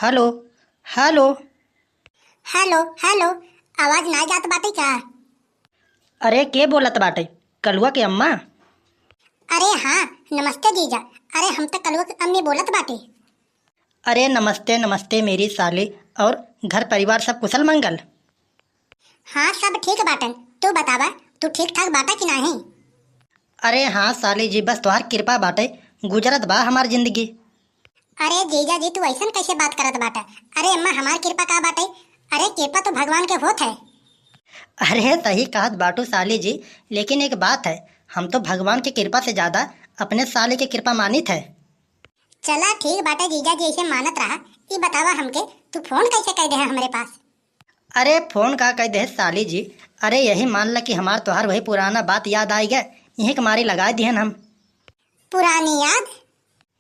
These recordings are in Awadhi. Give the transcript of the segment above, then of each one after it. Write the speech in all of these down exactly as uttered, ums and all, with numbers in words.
हेलो, हेलो। हेलो, हेलो, आवाज ना जात बाटे का? अरे, के बोलत बाटे? कलुआ के अम्मा? अरे हाँ, नमस्ते जीजा। अरे, हम त कलुआ के अम्मी बोलत बाटे। अरे, नमस्ते, नमस्ते मेरी साली। और घर परिवार सब कुशल मंगल? हाँ, सब ठीक बाटन। तू बतावा, तू ठीक ठाक बाटा कि नाही? अरे हाँ साली जी, बस तोहार कृपा बाटे, गुजरत बा हमार जिंदगी। अरे जीजा जी, तू ऐसन कैसे बात करत बाटा? अरे अम्मा, हमार कृपा का बाटे? अरे कृपा तो भगवान के होत है। अरे सही कहत बाटू साली जी, लेकिन एक बात है, हम तो भगवान के कृपा से ज्यादा अपने साली के कृपा मानित है। चला ठीक बाटे जीजा जी, ऐसे मानत रहा। ई बतावा हमके, तू फोन कैसे कर दे है हमरे पास? अरे फोन का कह दे साली जी, अरे यही मान ला कि हमार तोहार वही पुराना बात याद आई गए, यही के मारी लगाए दिहन हम। पुरानी याद?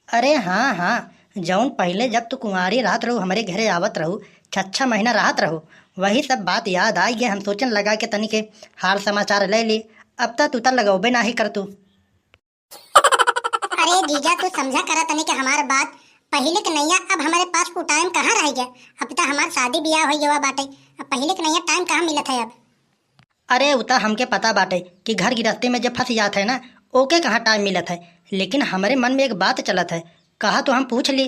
अरे हाँ हाँ, जौन पहले जब तू कुंवारी रहत रहू, हमरे घरे आवत रहू, छह छह महीना रहत रहू, वही सब बात याद आई गए। हम सोचन लगा के तनी के हाल समाचार ले ली। अब त तू त लगौबे नाही कर तू। अरे जीजा, तू समझा करा तनी के हमार बात। पहिले के नैया अब हमरे पास उ टाइम कहाँ रह गया? अब त हमार शादी बियाह हो गया बाटे, अब पहिले के नैया टाइम कहाँ मिलत है अब? अरे उ त हमके पता बाटे कि घर गृहस्थी में जब फंस जात है ना, ओके कहाँ टाइम मिलत है, लेकिन हमरे मन में एक बात चलत है, कहा तो हम पूछ ली।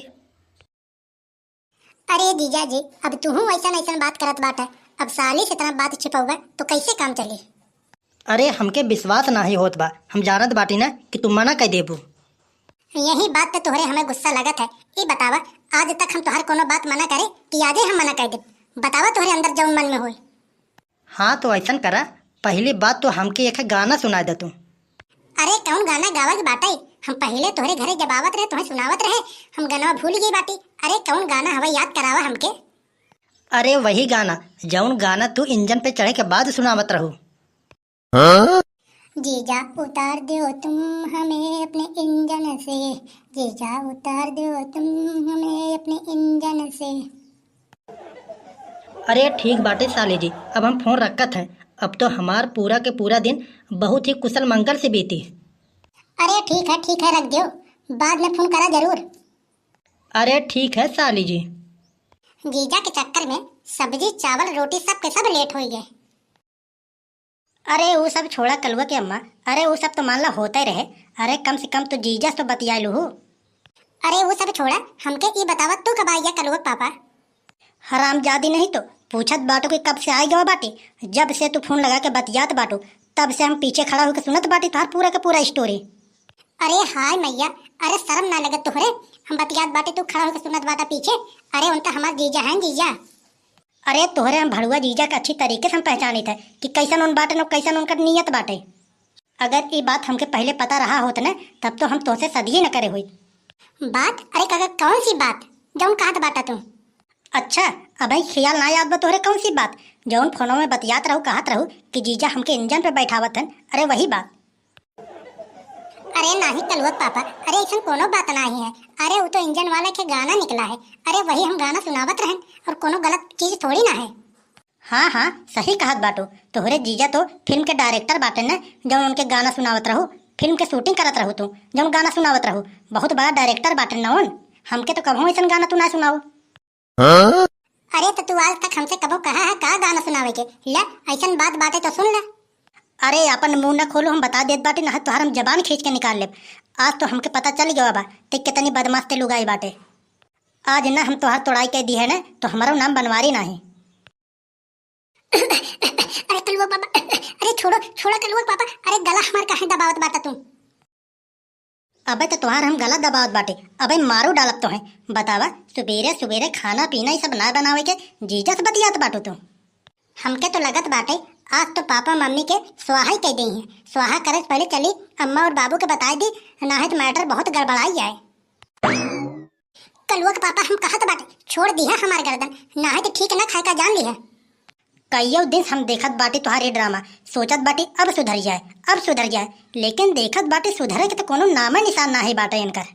अरे जीजा जी, अब तुहू ऐसन ऐसन बात करत बाटा, अब साली से इतना बात छिपौबा तो कैसे काम चली? अरे हमके विश्वास नाही होत बा, हम जानत बाटी ना कि तू मना कर देबू। यही बात पे तोहरे हमें गुस्सा लगत है। ई बतावा, आज तक हम तोहर कोनो बात मना करे कि आजे हम मना कर देब? बतावा तोहरे अंदर जौन मन में होए। हाँ तो ऐसन करा, पहली बात तो हमके एक गाना सुना दे तू। अरे कौन गाना गावे के बाटे? हम पहिले तोहरे घरे जब आवत रहे तोहे सुनावत रहे, हम गनवा भूल गई बाटी। अरे कौन गाना हवे, याद करावा हमके। अरे वही गाना, जौन गाना तू इंजन पे चढ़े के बाद सुनावत रहू। हाँ? जीजा उतार दो तुम हमें अपने इंजन से, जीजा उतार दो तुम हमें अपने इंजन से। अरे ठीक बाटे साली जी, अब हम फोन रखत हैं। अब तो हमार पूरा के पूरा दिन बहुत ही कुशल मंगल से बीती। अरे ठीक है, ठीक है, रख दियो, बाद में फोन करा जरूर। अरे ठीक है साली जी। जीजा के चक्कर में सब्जी, चावल, रोटी सब के सब लेट हो गए। अरे उ सब छोड़ा कलुआ के अम्मा, अरे उ सब तो मान ला होते रहे। अरे कम से कम तू जीजा से तो बतिया लूहू। अरे उ सब छोड़ा, हमके ई बतावा तू कब आई गया कलुआ के पापा? हरामजादी नहीं तो, पूछत बाटू कि कब से आई गवा बाटे। जब से तू फोन लगा के बतियात बाटू, तब से हम पीछे खड़ा होके सुनत बाटी तोहार पूरा के पूरा स्टोरी। अरे हाय मैया, अरे शर्म ना लगत तोहरे? हम बतियात बाटे तू खड़ा होके सुनत बाटा पीछे। अरे उनका हमार जीजा हैं जीजा। अरे तोहरे हम भड़ुआ जीजा के अच्छी तरीके से हम पहचानित है कि कैसन उन बाटे न कैसन उनकर नीयत बाटे। अगर ई बात हमके पहले पता रहा होत न, तब तो हम तोहसे सदिये न करे होइत। बात? अरे काका, कौन सी बात जौन कहत बाटा तू? अच्छा, अबही ख्याल ना याद बा तोहरे कौन सी बात, जौन फोनवा में बतियात रहू, कहत रहू कि जीजा हमके इंजन पे बैठावत हन? अरे वही बात। अरे नाही कलुआ के पापा, अरे ऐसन कोनो बात नाही है। अरे वो तो इंजन वाला के गाना निकला है, अरे वही हम गाना सुनावत रहन और कोनो गलत चीज थोड़ी ना है। हाँ हाँ, सही कहत बाटू, तोहरे जीजा तो फिल्म के डायरेक्टर बाटे न, जौन उनके गाना सुनावत रहू, फिल्म के शूटिंग करत रहू तू, जौन गाना सुनावत रहू, बहुत बड़ा डायरेक्टर बाटे न उन। हमके तो कबहूँ ऐसन गाना तू ना सुनाओ। हाँ? अरे तो तू आज तक हमसे कबो कहा है का गाना सुनावे के? ले, ऐसन बात बाटे तो सुन ले। अरे अपन मुंह न खोलो, हम बता देत बाटे, ना तोहार हम जबान खींच के निकाल लेब। आज तो हमके पता चल गवा बा ते कितनी बदमाश ते लुगाई बाटे। आज ना हम तोहार तोड़ाई के दी है ना, तो हमारो नाम बनवारी नाही। अरे कलुआ बाबा, अरे छोड़ो, छोड़ो कलुआ पापा, अरे गला हमार काहे दबावत बाटा तू? अबे तो तोहार हम गला दबावत बाटे, अबे मारो डालब तोहे। बतावा, सुबेरे सुबेरे खाना पीना ई सब ना बनावे के जीजा से बतियात बाटू तू। हमके तो लगत बाटे आज तो पापा मम्मी के स्वाहा ही कह देई हैं। स्वाहा करे से पहले चली अम्मा और बाबू के बताई दी, नाहे तो मैटर बहुत गड़बड़ाई जाए। कलुआ के पापा हम कहत बाटे छोड़ दिहा हमार गर्दन, नाहे तो ठीक ना खाए का जान लिहा। कइयो दिन से हम देखत बाटी तोहार ये ड्रामा, सोचत बाटी अब सुधर जाए, अब सुधर जाए, लेकिन देखत बाटी सुधरे के तो कोनो नामे निशान नाही बाटे इनकर।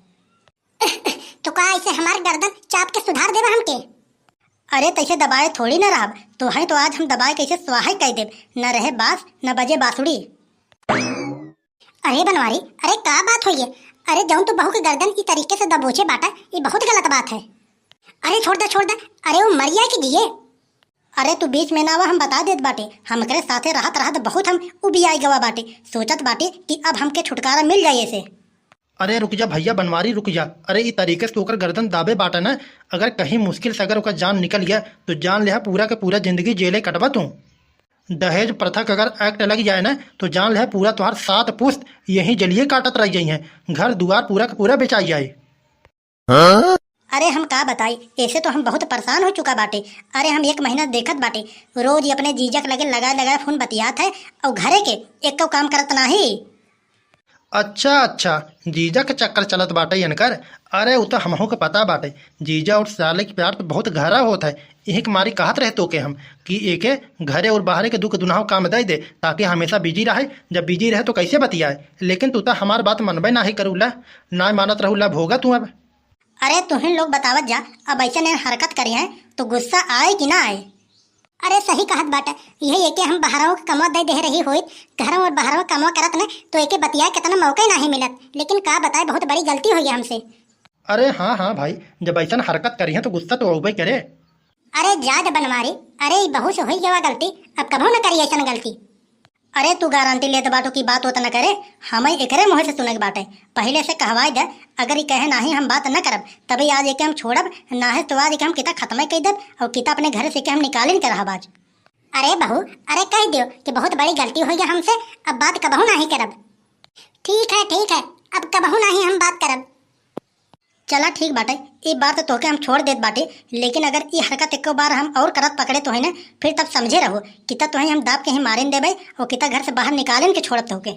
तो का ऐसे हमार गर्दन चाप के सुधार देबा हमके? अरे तैसे दबाए थोड़ी ना रहब, तोहे तो आज हम दबाए कैसे स्वाहा ही कह देब, न रहे बांस न बजे बांसुरी। अरे बनवारी, अरे का बात होई है? अरे जौन तू बहू के गर्दन ई तरीके से दबोचे बाटा, ई बहुत गलत बात है। अरे छोड़ दे, छोड़ दे। अरे वो मरिया कि जिए? अरे तू बीच में ना आवा, हम बता देत बाटे, हमकरे साथे रहत रहत बहुत हम उबियाई गवा बाटे। सोचत बाटे कि अब हमके छुटकारा मिल जाए एसे। अरे रुक जा भइया बनवारी, रुक जा। अरे ई तरीके से तू ओकर गर्दन दाबे बाटा ना, अगर कहीं मुश्किल से अगर ओकर जान निकल गया तो जान लेहा पूरा के पूरा जिंदगी जेले कटबा तू। दहेज प्रथा के अगर act लग जाए ना तो जान लेहा पूरा तोहार सात पुश्त यहीं जलिए काटत रह जाई हैं, घर दुआर पूरा के पूरा बेचाई जाए। अरे हम का बताई, ऐसे तो हम बहुत परेशान हो चुका बाटे। अरे हम एक महीना देखत बाटे, रोज ही अपने जीजा के लगे लगाए लगाए फोन बतियात है और घरे के एको काम करत नाही। अच्छा अच्छा, जीजा के चक्कर चलत बाटे इनकर। अरे उ तो हमहू के पता बाटे, जीजा और साले के प्यार तो बहुत गहरा होत है। यही के मारी कहत रहे तो के हम कि एके घरे और बाहरे के दुख दुनाव काम दे दे, ताकि हमेशा बिजी रहे। जब बिजी रहे तो कैसे बतियाए? लेकिन तू तो हमार बात मनबे नाही करूला, ना मानत रहूला, भोगा तू अब। अरे तुहिन लोग बतावत जा, अब ऐसे नहीं हरकत करी है तो गुस्सा आए कि ना आए? अरे सही कहत बाटे, यही एके हम बहरवा के कमवा दे दे रही होइत, घरवा और बहरवा कमवा करत न तो एके बतियाए कितना मौका ही नहीं मिलत। लेकिन का बताए, बहुत बड़ी गलती हुई है हमसे। अरे हाँ हाँ भाई, जब ऐसन हरकत करी है तो गुस्सा तो होबे करे। अरे जा दे बनवारी, अरे ई बहू से हुई गवा गलती, अब कबहू न करी ऐसन गलती। अरे तू गारंटी लेत बाटू कि बात होत न करे, हमें एकरे मुँह से सुने के बाटे। पहले से कहवाई दे, अगर ई कहे नाही हम बात न करब, तभी आज एके हम छोड़ब, नाहे तो आज एके हम किता खत्म कर देब और किता अपने घर से के हम निकालिन के रहब आज। अरे बहू, अरे कह दियो कि बहुत बड़ी गलती हुई है हमसे, अब बात कबहू नाही करब। ठीक है, ठीक है, अब कबहू नाही हम बात करब। चला ठीक बाटे, ई बार तो तोहके हम छोड़ देत बाटे, लेकिन अगर ई हरकत एको बार हम और करत पकड़े तोहे न, फिर तब समझे रहो कि तब तोहे हम दाब के ही मारेन देबे और किता घर से बाहर निकालेन के छोड़ब तोहके।